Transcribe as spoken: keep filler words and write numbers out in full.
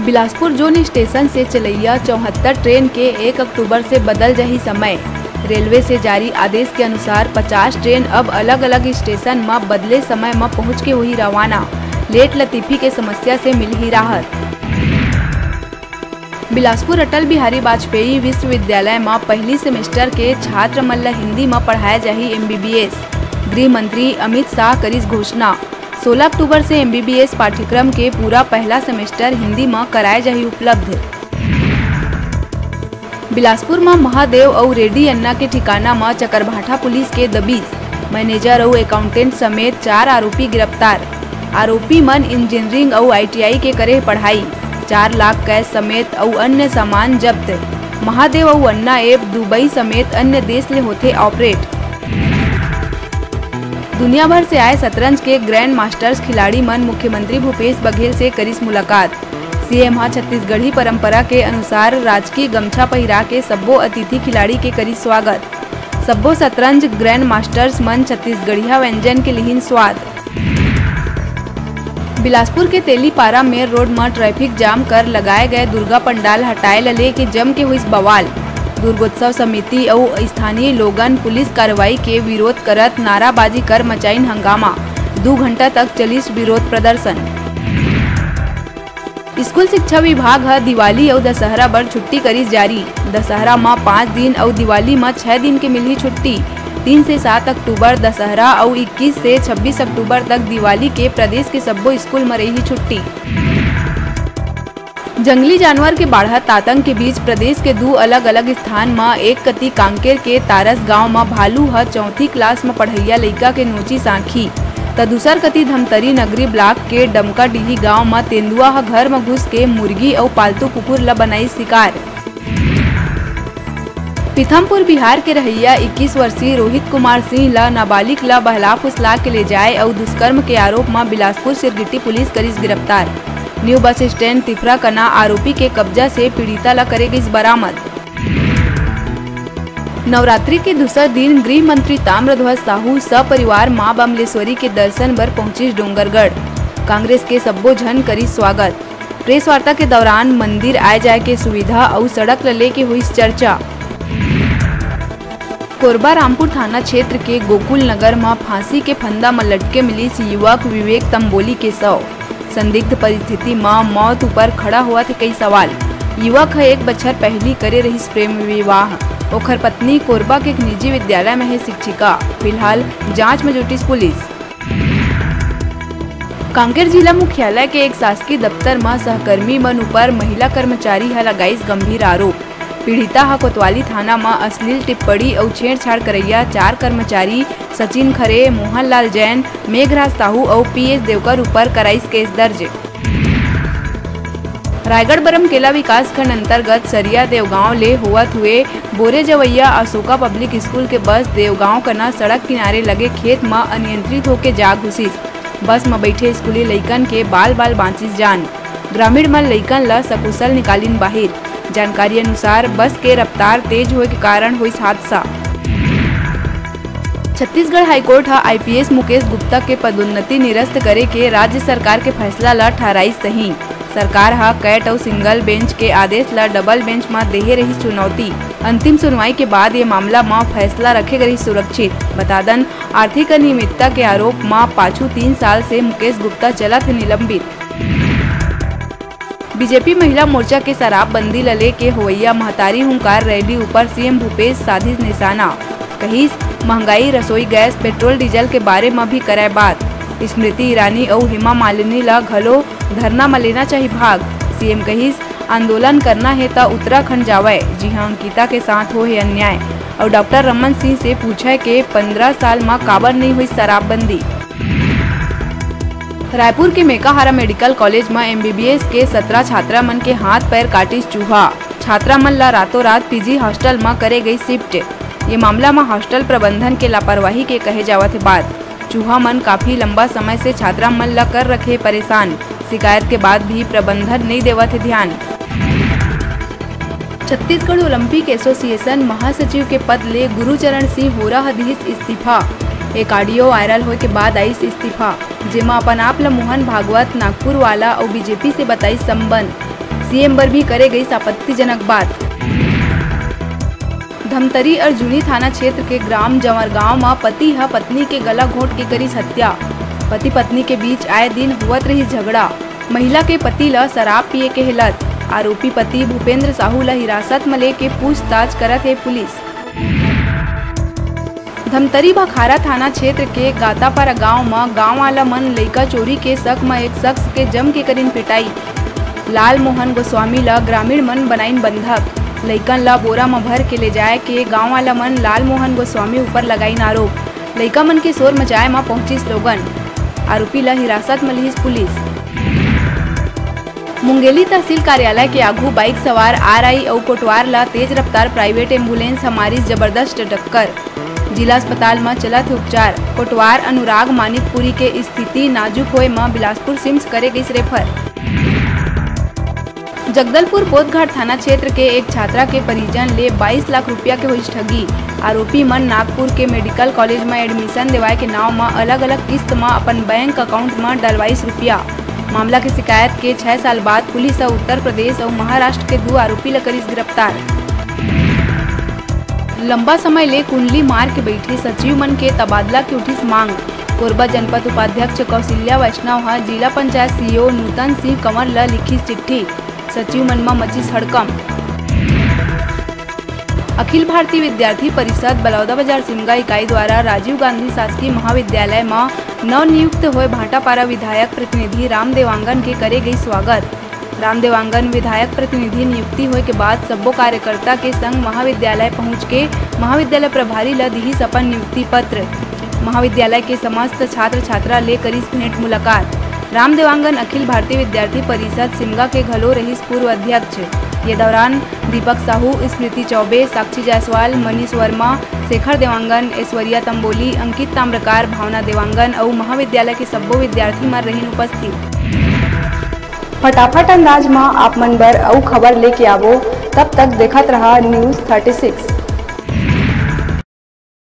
बिलासपुर जोन station से चलइया चौहत्तर ट्रेन के एक अक्टूबर से बदल जाही समय। रेलवे से जारी आदेश के अनुसार पचास ट्रेन अब अलग-अलग स्टेशन म बदले समय म पहुंच के होही रवाना। लेट लतीफी के समस्या से मिलही राहत। बिलासपुर अटल बिहारी वाजपेयी विश्वविद्यालय म पहली सेमेस्टर के छात्र मन ल हिंदी म पढ़ाए जाही एमबीबीएस। गृह मंत्री अमित शाह करिस घोषणा। सोलह अक्टूबर से एमबीबीएस पाठ्यक्रम के पूरा पहला सेमेस्टर हिंदी म कराए जाही उपलब्ध। बिलासपुर म महादेव अउ रेड्डी अन्ना के ठिकाना म चकरभाठा पुलिस के दबिश। मैनेजर अउ अकाउंटेंट समेत चार आरोपी गिरफ्तार। आरोपी मन इंजीनियरिंग अउ आईटीआई के करे पढ़ाई। चार लाख कैश समेत अउ अन्य सामान जब्त। महादेव अउ अन्ना ऐप दुबई समेत अन्य देश ले होथे ऑपरेट। दुनिया भर से आए शतरंज के ग्रैंड मास्टर्स खिलाड़ी मन मुख्यमंत्री भूपेश बघेल से करिस मुलाकात। सीएम ह छत्तीसगढ़ी परंपरा के अनुसार राजकीय गमछा पहिरा के सब्बो अतिथि खिलाड़ी के करिस स्वागत। सब्बो शतरंज ग्रैंड मास्टर्स मन छत्तीसगढ़िया व्यंजन के लिहिन स्वाद। बिलासपुर के तेलीपारा मेन रोड म ट्रैफिक जाम कर लगाए गए दुर्गा पंडाल हटाए ल लेके जम के होइस बवाल। दुर्गोत्सव समिति अउ स्थानीय लोगन पुलिस कार्रवाई के विरोध करत नाराबाजी कर मचाइन हंगामा। दू घंटा तक चलिस विरोध प्रदर्शन। स्कूल शिक्षा विभाग ह दिवाली अउ दशहरा बर छुट्टी करिस जारी। दशहरा म पाँच दिन अउ दिवाली म छह दिन के मिलही छुट्टी। तीन से सात अक्टूबर दशहरा अउ इक्कीस से छब्बीस अक्टूबर तक दिवाली के प्रदेश के सब्बो स्कूल म रही छुट्टी। जंगली जानवर के बाढ़त आतंक के बीच प्रदेश के दू अलग-अलग स्थान म एक कति कांकेर के तारस गांव म भालू ह चौथी क्लास म पढ़इया लइका के नोचिस आंखी, त दूसर कति धमतरी नगरी ब्लॉक के डमकाडीही गांव म तेंदुआ ह घर म घुस के मुर्गी अउ पालतू कुकुर ल बनाइस शिकार। पीथमपुर बिहार के रहइया इक्कीस वर्षीय रोहित कुमार सिंह ल नाबालिग ल बहला फुसला के ले जाए अउ दुष्कर्म के आरोप म बिलासपुर सिरगिट्टी पुलिस करिस गिरफ्तार। न्यू बस स्टैंड तिफरा कना आरोपी के कब्जा से पीड़िता ल करे गिस बरामद। नवरात्रि के दूसर दिन गृह मंत्री ताम्रध्वज साहू सपरिवार मां बमलेश्वरी के दर्शन बर पहुंचिस डोंगरगढ़। कांग्रेस के सब्बो झन करिस स्वागत। प्रेस वार्ता के दौरान मंदिर आए जाए के सुविधा अउ सड़क ल लेके होइस चर्चा। कोरबा रामपुर थाना क्षेत्र के गोकुल नगर म फांसी के फंदा म लटके मिलिस युवक विवेक तंबोली के शव। संदिग्ध परिस्थिति म मौत ऊपर खड़ा होवत हे कई सवाल। युवक ह एक बछर पहिली करे रहिस प्रेम विवाह। ओखर पत्नी कोरबा के एक निजी विद्यालय म हे शिक्षिका। फिलहाल जांच म जुटिस पुलिस। कांकेर जिला मुख्यालय के एक शासकीय दफ्तर म सहकर्मी मन ऊपर महिला कर्मचारी ह लगाइस गंभीर आरोप। पीड़िता ह कोतवाली थाना म अश्लील टिप्पणी अउ छेड़छाड़ करइया चार कर्मचारी सचिन खरे, मोहन लाल जैन, मेघराज साहू अउ पीएस देवकर ऊपर कराइस केस दर्ज। रायगढ़ बरमकेला विकासखंड अंतर्गत सरिया देवगांव ले होवत हुए बोरे जवैया अशोका पब्लिक स्कूल के बस देवगांव कना सड़क किनारे लगे खेत म अनियंत्रित होके जा घुसिस। बस म बइठे स्कूली लइकन के बाल-बाल बांचिस जान। ग्रामीण मन लइकन ल सकुशल निकालिन बाहिर। जानकारी अनुसार, बस के रफ्तार तेज होए के कारण होइस हादसा। छत्तीसगढ़ हाईकोर्ट ह आईपीएस मुकेश गुप्ता के पदोन्नति निरस्त करे के राज्य सरकार के फैसला ल ठहराइस सही। सरकार ह कैट अउ सिंगल बेंच के आदेश ल डबल बेंच म देहे रहिस चुनौती। अंतिम सुनवाई के बाद ये मामला म फैसला रखे गए रहिस सुरक्षित। बता दन, आर्थिक अनियमितता के आरोप म पाछू तीन साल से मुकेश गुप्ता चलत हे निलंबित। बीजेपी महिला मोर्चा के शराबबंदी ल लेके होवइया महतारी हुंकार रैली ऊपर सीएम भूपेश साधिस निशाना। कहिस, महंगाई, रसोई गैस, पेट्रोल डीजल के बारे म भी करय बात। स्मृति ईरानी अउ हेमा मालिनी ल घलो धरना म लेना चाही भाग। सीएम कहिस, आंदोलन करना हे त उत्तराखंड जावय, जिहां अंकिता के साथ होहे अन्याय। अउ डॉक्टर रमन सिंह से पूछय के पंद्रह साल म काबर नइ होइस शराबबंदी। रायपुर के मेकाहारा मेडिकल कॉलेज म एमबीबीएस के सतरा छात्रा मन के हाथ पैर काटिस चूहा। छात्रा मन ला रातों रात पीजी हॉस्टल म करे गई शिफ्ट। ये मामला म हॉस्टल प्रबंधन के लापरवाही के कहे जावत हे बात। चूहा मन काफी लंबा समय से छात्रा मन ला कर रखे परेशान। शिकायत के बाद भी प्रबंधन नइ देवत हे ध्यान। छत्तीसगढ़ ओलंपिक एसोसिएशन महासचिव के पद ले गुरुचरण सिंह होरा ह दिहिस इस्तीफा। एक ऑडियो वायरल होए के बाद आइस इस्तीफा, जेमा अपन आप ल मोहन भागवत नागपुर वाला अउ बीजेपी से बताइस संबंध। सीएम बर भी करे गईस आपत्तिजनक बात। धमतरी अर्जुनी थाना क्षेत्र के ग्राम जंवरगांव म पति ह पत्नी के गला घोंट के करिस हत्या। पति पत्नी के बीच आए दिन होवत रहिस झगड़ा। महिला के पति ल शराब पिए के हे लत। आरोपी पति भूपेंद्र साहू ल हिरासत म लेके पूछताछ करत हे पुलिस। धमतरी भखारा थाना क्षेत्र के गातापारा गांव म गांव वाला मन लइका चोरी के शक म एक शख्स के जम के करिन पिटाई। लाल मोहन गोस्वामी ल ग्रामीण मन बनाइन बंधक। लइकन ल बोरा म भर के ले जाए के गांव वाला मन लाल मोहन गोस्वामी ऊपर लगाइन आरोप। लइका मन के शोर मचाए म पहुंचिस लोगन। आरोपी ल हिरासत म लिहिस पुलिस। मुंगेली तहसील कार्यालय के आघू बाइक सवार आरआई अउ कोटवार ल तेज रफ्तार प्राइवेट एम्बुलेंस ह मारिस जबरदस्त टक्कर। जिला अस्पताल म चलत हे उपचार। कोटवार अनुराग मानिकपुरी के स्थिति नाजुक होए म बिलासपुर सिम्स करे गइस रेफर। जगदलपुर बोधघाट थाना क्षेत्र के एक छात्रा के परिजन ले बाईस लाख रुपया के होइस ठगी। आरोपी मन नागपुर के मेडिकल कॉलेज म एडमिशन देवाए के नाव म अलग-अलग किस्त म अपन बैंक अकाउंट म डलवाइस रुपया। मामला के शिकायत के छह साल बाद पुलिस ह उत्तर प्रदेश अउ महाराष्ट्र के दू आरोपी ल करिस गिरफ्तार। लंबा समय ले कुंडली मार के बइठे सचिव मन के तबादला के उठिस मांग। कोरबा जनपद उपाध्यक्ष कौशल्या वैष्णव ह जिला पंचायत सीईओ नूतन सिंह कंवर ल लिखिस चिट्ठी। सचिव मन म मचिस हड़कंप। अखिल भारतीय विद्यार्थी परिषद बलौदाबाजार सिमगा इकाई द्वारा राजीव गांधी शासकीय महाविद्यालय म नवनियुक्त होए भाटापारा विधायक प्रतिनिधि राम देवांगन के करे गई स्वागत। राम देवांगन विधायक प्रतिनिधि नियुक्ति होए के बाद सब्बो कार्यकर्ता के संग महाविद्यालय पहुंच के महाविद्यालय प्रभारी ल दिहिस अपन नियुक्ति पत्र। महाविद्यालय के समस्त छात्र छात्रा ले करिस भेंट मुलाकात। राम देवांगन अखिल भारतीय विद्यार्थी परिषद सिमगा के घलो रहिस पूर्व अध्यक्ष। ये दौरान दीपक साहू, स्मृति चौबे, साक्षी जायसवाल, मनीष वर्मा, शेखर देवांगन, ऐश्वर्या तंबोली, अंकित ताम्रकार, भावना देवांगन अउ महाविद्यालय के सब्बो विद्यार्थी मन रहिन उपस्थित। फटाफट अंदाज म आप मन बर अउ खबर लेके आवो, तब तक देखत रहा News thirty six।